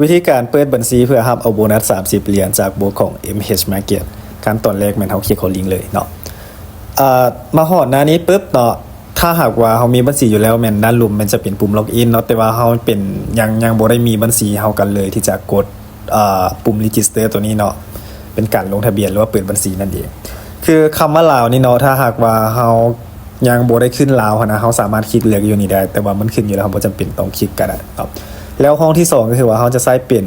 ວິທີການເປີດບັນຊີເພື່ອຮັບເອົາໂບນັດສາມສິບຫຼຽນຈາກໂບຂອງ ເອັມເອຊ Market. ຂັ້ນຕອນແລກແມ່ນເຮົາຄລິກເຂົ້າລິ້ງເລີຍເນາະ. ເອີ ມາຮອດໜ້ານີ້ປຶບເນາະ, ຖ້າຫາກວ່າເຮົາມີບັນຊີຢູ່ແລ້ວ ແມ່ນດ້ານລຸ່ມແມ່ນຈະເປັນປຸ່ມ Login ເນາະ, ແຕ່ວ່າເຮົາເປັນ ຍັງ ຍັງບໍ່ໄດ້ມີບັນຊີ ເຮົາກໍເລີຍທີ່ຈະກົດ ເອີ ປຸ່ມ Register ຕົວນີ້ເນາະ, ເປັນການລົງທະບຽນ ຫຼືວ່າເປີດບັນຊີນັ້ນເອງ. ຄືຄຳວ່າລາວນີ້ເນາະ, ຖ້າຫາກວ່າເຮົາຍັງບໍ່ໄດ້ຂຶ້ນລາວຫັ້ນນະ, ເຮົາສາມາດຄລິກເລືອກຢູ່ນີ້ໄດ້, ແຕ່ວ່າມັນຂຶ້ນຢູ່ແລ້ວ, ເຮົາບໍ່ຈຳເປັນຕ້ອງຄລິກກໍໄດ້ເນາະ. ແລ້ວຫ້ອງທີສອງກໍຄືວ່າເຮົາຈະໃຊ້ເປັນ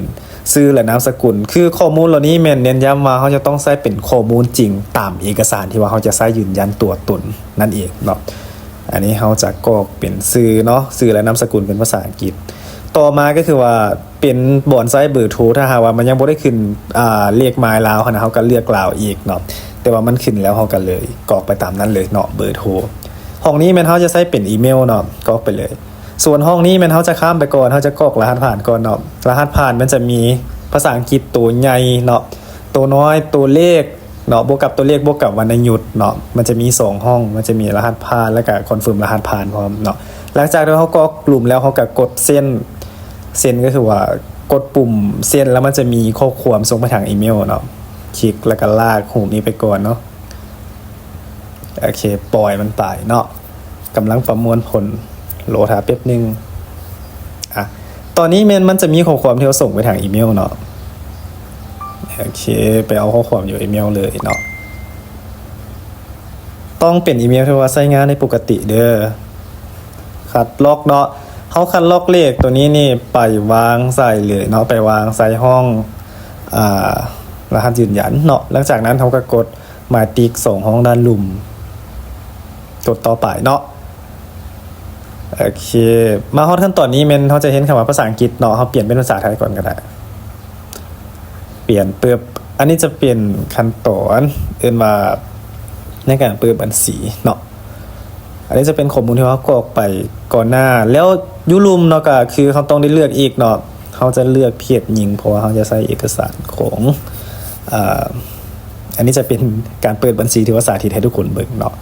ຊື່ ແລະ ນາມສະກຸນ. ຄືຂໍ້ມູນເຫຼົ່ານີ້ແມ່ນເນັ້ນຢ້ຳວ່າເຮົາຈະຕ້ອງໃຊ້ເປັນຂໍ້ມູນຈິງຕາມເອກະສານທີ່ວ່າເຮົາຈະໃຊ້ຢືນຢັນຕົວຕົນນັ້ນເອງເນາະ. ອັນນີ້ເຮົາຈະກອກເປັນຊື່ເນາະ, ຊື່ ແລະ ນາມສະກຸນເປັນພາສາອັງກິດ. ຕໍ່ມາກໍຄືວ່າ ເປັນບ່ອນໃສ່ເບີໂທ, ຖ້າຫາກວ່າມັນຍັງບໍ່ໄດ້ຂຶ້ນ ອ່າ ເລກໝາຍລາວຫັ້ນນະ, ເຮົາກໍເລືອກລາວອີກເນາະ, ແຕ່ວ່າມັນຂຶ້ນແລ້ວ ເຮົາກໍເລີຍກອກໄປຕາມນັ້ນເລີຍເນາະ, ເບີໂທ. ຫ້ອງນີ້ແມ່ນເຮົາຈະໃຊ້ເປັນອີເມວເນາະ, ກອກໄປເລີຍ. ສ່ວນຫ້ອງນີ້ແມ່ນເຮົາຈະຂ້າມໄປກ່ອນ, ເຮົາຈະກອກລະຫັດຜ່ານກ່ອນເນາະ. ລະຫັດຜ່ານມັນຈະມີພາສາອັງກິດໂຕໃຫຍ່ເນາະ, ໂຕນ້ອຍ, ໂຕເລກ ເນາະ, ບວກກັບຕົວເລກ ບວກກັບວັນນະຍຸດເນາະ. ມັນຈະມີສອງຫ້ອງ, ມັນຈະມີລະຫັດຜ່ານ ແລ້ວກະຄອນເຟີມລະຫັດຜ່ານພ້ອມເນາະ. ຫຼັງຈາກທີ່ເຮົາກອກລຸ່ມແລ້ວ ເຮົາກະກົດເຊັນ, ເຊັນກໍຄືວ່າກົດປຸ່ມເຊັນ ແລ້ວມັນຈະມີຂໍ້ຄວາມສົ່ງໄປທາງອີເມວເນາະ. ຄລິກແລ້ວກະລາກຮູບນີ້ໄປກ່ອນເນາະ. ໂອເຄ, ປ່ອຍມັນໄປເນາະ. ກຳລັງປະມວນຜົນ, ລໍຖ້າແປັບໜຶ່ງ. ອະ ຕອນນີ້ແມ່ນມັນຈະມີຂໍ້ຄວາມທີ່ເຮົາສົ່ງໄປທາງອີເມວເນາະ. ໂອເຄ, ໄປເອົາຂໍ້ຄວາມຢູ່ອີເມວເລີຍເນາະ. ຕ້ອງເປັນອີເມວທີ່ວ່າໃຊ້ງານໄດ້ປົກກະຕິເດີ. ຄັດລອກເນາະ, ເຮົາຄັດລອກເລກຕົວນີ້ນີ້ໄປວາງໃສ່ເລີຍເນາະ, ໄປວາງໃສ່ຫ້ອງ ອ່າ ລະຫັດຢືນຢັນເນາະ. ຫຼັງຈາກນັ້ນເຮົາກໍກົດ ໝາຍຕິກສອງຫ້ອງດ້ານລຸ່ມ ກົດຕໍ່ໄປເນາະ. ໂອເຄ, ມາຮອດຂັ້ນຕອນນີ້ແມ່ນເຮົາຈະເຫັນຄຳວ່າພາສາອັງກິດເນາະ, ເຮົາປ່ຽນເປັນພາສາໄທກ່ອນກໍໄດ້. ປ່ຽນປຶບ, ອັນນີ້ຈະເປັນຂັ້ນຕອນເອີ້ນວ່າໃນການເປີດບັນຊີເນາະ. ອັນນີ້ຈະເປັນຂໍ້ມູນທີ່ເຮົາກອກໄປກ່ອນໜ້າ, ແລ້ວຢູ່ລຸ່ມເນາະ ກໍຄືເຮົາຕ້ອງໄດ້ເລືອກອີກເນາະ. ເຮົາຈະເລືອກເພດຍິງ ເພາະວ່າເຮົາຈະໃຊ້ເອກະສານຂອງ ອາ ອັນນີ້ຈະເປັນການເປີດບັນຊີທີ່ວ່າສາທິດໃຫ້ທຸກຄົນເບິ່ງເນາະ.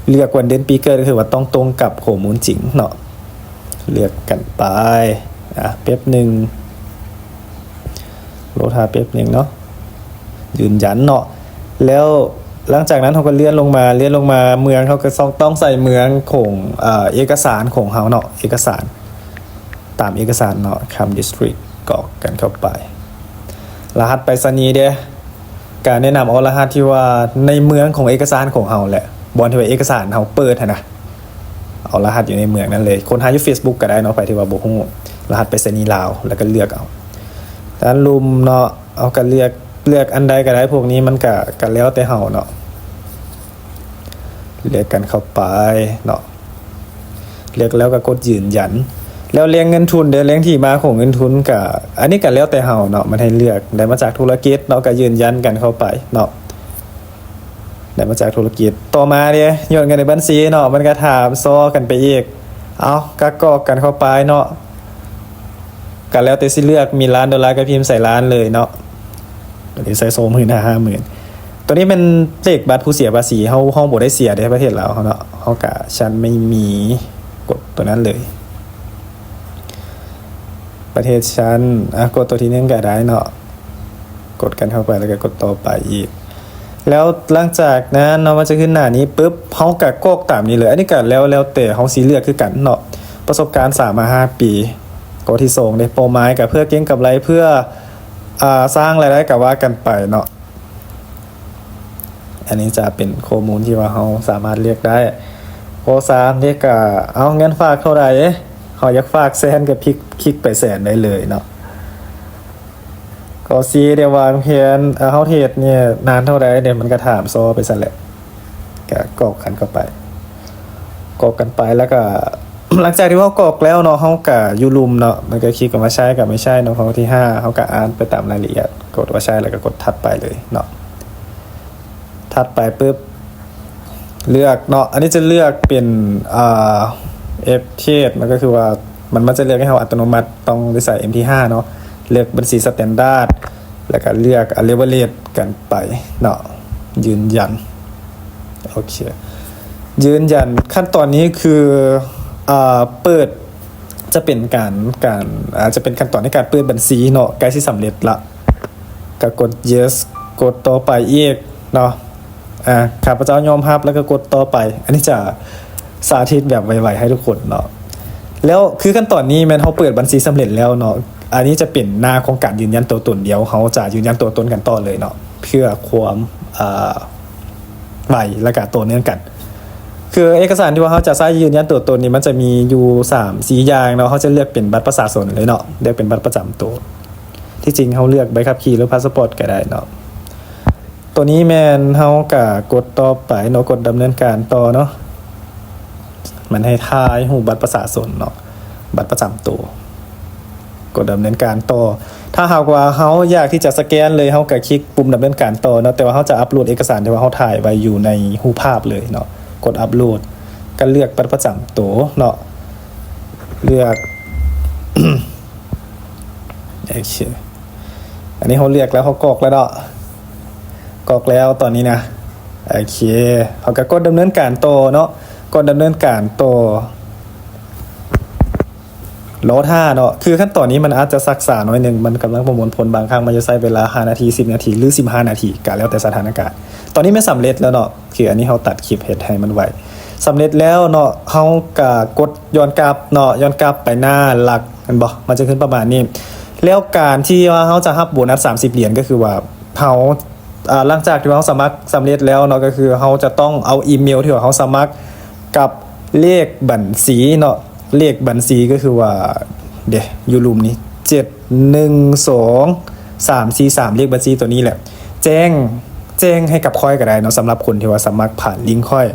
ເລືອກວັນເດືອນປີເກີດ ກໍຄືວ່າຕ້ອງຕົງກັບຂໍ້ມູນຈິງເນາະ. ເລືອກກັນໄປ ອາ ແປັບໜຶ່ງ, ລໍຖ້າແປັບໜຶ່ງເນາະ. ຢືນຢັນເນາະ. ແລ້ວຫຼັງຈາກນັ້ນເຮົາກໍເລື່ອນລົງມາ, ເລື່ອນລົງມາ ເມືອງ ເຮົາກໍຕ້ອງໃສ່ເມືອງຂອງ ເອີ ເອກະສານຂອງເຮົາເນາະ, ເອກະສານ ຕາມເອກະສານເນາະ, ຄຳ district ກອກກັນເຂົ້າໄປ. ລະຫັດໄປສະນີເດ້, ກະແນະນຳເອົາລະຫັດທີ່ວ່າໃນເມືອງຂອງເອກະສານຂອງເຮົາແຫຼະ, ບ່ອນທີ່ວ່າເອກະສານເຮົາເປີດຫັ້ນນະ, ເອົາລະຫັດຢູ່ໃນເມືອງນັ້ນເລີຍ. ຄົ້ນຫາຢູ່ Facebook ກໍໄດ້ເນາະ, ໃຜທີ່ວ່າບໍ່ຮູ້ລະຫັດໄປສະນີລາວ ແລ້ວກໍເລືອກເອົາ. ດ້ານລຸ່ມເນາະ, ເຮົາກໍເລືອກ ເລືອກອັນໃດກໍໄດ້, ພວກນີ້ມັນກະ ກະແລ້ວແຕ່ເຮົາເນາະ. ເລືອກກັນເຂົ້າໄປເນາະ, ເລືອກແລ້ວກໍກົດຢືນຢັນ. ແລ້ວແຫຼ່ງເງິນທຶນເດ້, ແຫຼ່ງທີ່ມາຂອງເງິນທຶນກະ ອັນນີ້ກະແລ້ວແຕ່ເຮົາເນາະ, ມັນໃຫ້ເລືອກ ໄດ້ມາຈາກທຸລະກິດເນາະ, ກະຢືນຢັນກັນເຂົ້າໄປເນາະ, ໄດ້ມາຈາກທຸລະກິດ. ຕໍ່ມາເດ້ ຍອດເງິນໃນບັນຊີເນາະ, ມັນກະຖາມຊໍກັນໄປອີກ. ເອົາ ກະກອກກັນເຂົ້າໄປເນາະ. ກໍແລ້ວແຕ່ຊິເລືອກ, ມີລ້ານໂດລາກໍພິມໃສ່ລ້ານເລີຍເນາະ, ອັນນີ້ໃສ່ສອງໝື່ນຫາຫ້າໝື່ນ. ຕົວນີ້ແມ່ນເລກບັດຜູ້ເສຍພາສີ, ເຮົາ ເຮົາບໍ່ໄດ້ເສຍເດ້ ປະເທດລາວເຮົາເນາະ, ເຮົາກະຊັ້ນໄມ່ມີ, ກົດຕົວນັ້ນເລີຍ. ປະເທດຊັ້ນ ອາ ກົດຕົວທີໜຶ່ງກໍໄດ້ເນາະ, ກົດກັນເຂົ້າໄປ ແລ້ວກໍກົດຕໍ່ໄປອີກ. ແລ້ວຫຼັງຈາກນັ້ນເນາະ, ມັນຈະຂຶ້ນໜ້ານີ້ປຶບ, ເຮົາກະກອກຕາມນີ້ເລີຍ. ອັນນີ້ກະແລ້ວ ແລ້ວແຕ່ເຮົາຊິເລືອກຄືກັນເນາະ. ປະສົບການສາມມາຫ້າປີ. ຂໍ້ທີສອງເດ້, ເປົ້າໝາຍກະເພື່ອເກັງກຳໄລ, ເພື່ອ ອາ ສ້າງລາຍໄດ້ກະວ່າກັນໄປເນາະ. ອັນນີ້ຈະເປັນຂໍ້ມູນທີ່ວ່າເຮົາສາມາດເລືອກໄດ້. ຂໍ້ສາມເດ້, ກະເອົາເງິນຝາກເທົ່າໃດ, ເຮົາຢາກຝາກແສນກະຄລິກ ຄລິກໄປແສນໄດ້ເລີຍເນາະ. ຂໍ້ສີ່ເດ້, ວາງແຜນ ເຮົາເຮັດນີ້ນານເທົ່າໃດເດ້, ມັນກະຖາມຊໍໄປຊັ້ນແຫຼະ. ກະກອກກັນເຂົ້າໄປ, ກອກກັນໄປ ແລ້ວກະ ຫຼັງຈາກທີ່ເຮົາກອກແລ້ວເນາະ, ເຮົາກະຢູ່ລຸ່ມເນາະ, ມັນກະຄລິກຄຳວ່າໃຊ້ກັບໄມ່ໃຊ້ເນາະ. ຂໍ້ທີຫ້າ ເຮົາກະອ່ານໄປຕາມລາຍລະອຽດ, ກົດວ່າໃຊ້ ແລ້ວກະກົດຖັດໄປເລີຍເນາະ. ຖັດໄປປຶບ ເລືອກເນາະ, ອັນນີ້ຈະເລືອກເປັນ ອາ ເອັຟເທດ, ມັນກໍຄືວ່າ ມັນ ມັນຈະເລືອກໃຫ້ເຮົາອັດຕະໂນມັດ, ຕ້ອງໄດ້ໃສ່ເອັມທີຫ້າເນາະ. ເລືອກບັນຊີສະແຕນດາດ ແລ້ວກໍເລືອກ ອາ ເລເວີເຣດກັນໄປເນາະ, ຢືນຢັນ. ໂອເຄ ຢືນຢັນ. ຂັ້ນຕອນນີ້ຄື ອາ ເປີດ ຈະເປັນການ ການ ອາ ຈະເປັນຂັ້ນຕອນໃນການເປີດບັນຊີເນາະ ໃກ້ຊິສຳເລັດລະ ກໍກົດ yes ກົດຕໍ່ໄປອີກເນາະ. ອາ ຂ້າພະເຈົ້າຍອມຮັບ ແລ້ວກໍກົດຕໍ່ໄປ. ອັນນີ້ຈະສາທິດແບບໄວໆໃຫ້ທຸກຄົນເນາະ. ແລ້ວຄືຂັ້ນຕອນນີ້ແມ່ນເຮົາເປີດບັນຊີສຳເລັດແລ້ວເນາະ. ອັນນີ້ຈະເປັນໜ້າຂອງການຢືນຢັນຕົວຕົນ. ດຽວເຮົາຈະຢືນຢັນຕົວຕົນກັນຕໍ່ເລີຍເນາະ ເພື່ອຄວາມ ອາ ໄວ ແລ້ວກໍຕໍ່ເນື່ອງກັນ. ຄືເອກະສານທີ່ວ່າເຮົາຈະໃຊ້ຢືນຢັນຕົວຕົນນີ້ ມັນຈະມີຢູ່ສາມສີ່ຢ່າງເນາະ. ເຮົາຈະເລືອກເປັນບັດປະຊາຊົນເລີຍເນາະ ເລືອກເປັນບັດປະຈຳໂຕ. ທີ່ຈິງເຮົາເລືອກໃບຂັບຂີ່ ຫຼື ພາສປອດກໍໄດ້ເນາະ. ຕົວນີ້ແມ່ນເຮົາກະກົດຕໍ່ໄປເນາະ ກົດດຳເນີນການຕໍ່ເນາະ. ມັນໃຫ້ຖ່າຍຮູບບັດປະຊາຊົນເນາະ ບັດປະຈຳໂຕ ກົດດຳເນີນການຕໍ່. ຖ້າຫາກວ່າເຮົາຢາກທີ່ຈະສະແກນເລີຍ ເຮົາກະຄລິກປຸ່ມດຳເນີນການຕໍ່ເນາະ. ແຕ່ວ່າເຮົາຈະອັບໂຫຼດເອກະສານທີ່ວ່າເຮົາຖ່າຍໄວ້ຢູ່ໃນຮູບພາບເລີຍເນາະ. ກົດອັບໂຫຼດ ກໍເລືອກບັດປະຈຳໂຕເນາະ ເລືອກ ໂອເຄ ອັນນີ້ເຮົາເລືອກແລ້ວ ເຮົາກອກແລ້ວເນາະ ກອກແລ້ວຕອນນີ້ນະ. ໂອເຄ ເຮົາກໍກົດດຳເນີນການຕໍ່ເນາະ ກົດດຳເນີນການຕໍ່ ລໍຖ້າເນາະ. ຄືຂັ້ນຕອນນີ້ມັນອາດຈະຊັກຊ້າໜ້ອຍໜຶ່ງ ມັນກຳລັງປະມວນຜົນ. ບາງຄັ້ງມັນຈະໃຊ້ເວລາຫ້ານາທີ ສິບນາທີ ຫຼື ສິບຫ້ານາທີ ກະແລ້ວແຕ່ສະຖານະການ. ຕອນນີ້ແມ່ນສຳເລັດແລ້ວເນາະ. ຄືອັນນີ້ເຮົາຕັດຄລິບເຮັດໃຫ້ມັນໄວ. ສຳເລັດແລ້ວເນາະ ເຮົາກະກົດຍ້ອນກັບເນາະ ຍ້ອນກັບໄປໜ້າຫຼັກ ແມ່ນບໍ່? ມັນຈະຂຶ້ນປະມານນີ້. ແລ້ວການທີ່ວ່າເຮົາຈະຮັບໂບນັດສາມສິບຫຼຽນ ກໍຄືວ່າເຮົາ ອາ ຫຼັງຈາກທີ່ວ່າເຮົາສະໝັກສຳເລັດແລ້ວເນາະ ກໍຄືເຮົາຈະຕ້ອງເອົາອີເມວທີ່ວ່າເຮົາສະໝັກກັບເລກບັນຊີເນາະ. ເລກບັນຊີກໍຄືວ່າ ເດ ຢູ່ລຸ່ມນີ້ ເຈັດໜຶ່ງສອງສາມສີ່ສາມ ເລກບັນຊີຕົວນີ້ແຫຼະ ແຈ້ງ ແຈ້ງໃຫ້ກັບຂ້ອຍກໍໄດ້ເນາະ. ສຳລັບຄົນທີ່ວ່າສະໝັກຜ່ານລິງຂ້ອຍ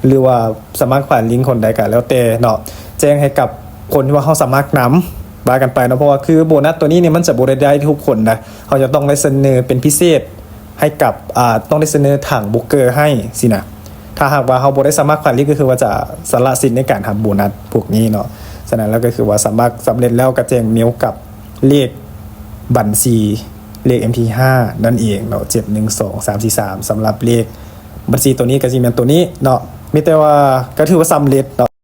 ຫຼືວ່າສະໝັກຜ່ານລິງຄົນໃດກໍແລ້ວແຕ່ເນາະ ແຈ້ງໃຫ້ກັບຄົນທີ່ວ່າເຮົາສະໝັກນຳ ວ່າກັນໄປເນາະ. ເພາະວ່າຄືໂບນັດຕົວນີ້ນີ້ ມັນຈະບໍ່ໄດ້ໄດ້ທຸກຄົນນະ ເຮົາຈະຕ້ອງໄດ້ສະເໜີເປັນພິເສດໃຫ້ກັບ ອາ ຕ້ອງໄດ້ສະເໜີທາງໂບຣກເກີໃຫ້ຊີ້ນະ. ຖ້າຫາກວ່າເຮົາບໍ່ໄດ້ສະໝັກຜ່ານລິງ ກໍຄືວ່າຈະສະຫຼະສິດໃນການຮັບໂບນັດພວກນີ້ເນາະ. ສະນັ້ນແລ້ວກໍຄືວ່າສະໝັກສຳເລັດແລ້ວ ກໍແຈ້ງເມວກັບເລກບັນຊີ ເລກເອັມທີຫ້ານັ້ນເອງເນາະ ເຈັດໜຶ່ງສອງສາມສີ່ສາມ. ສຳລັບເລກບັນຊີຕົວນີ້ກໍຊິແມ່ນຕົວນີ້ເນາະ. ມີແຕ່ວ່າກໍຖືວ່າສຳເລັດເນາະ.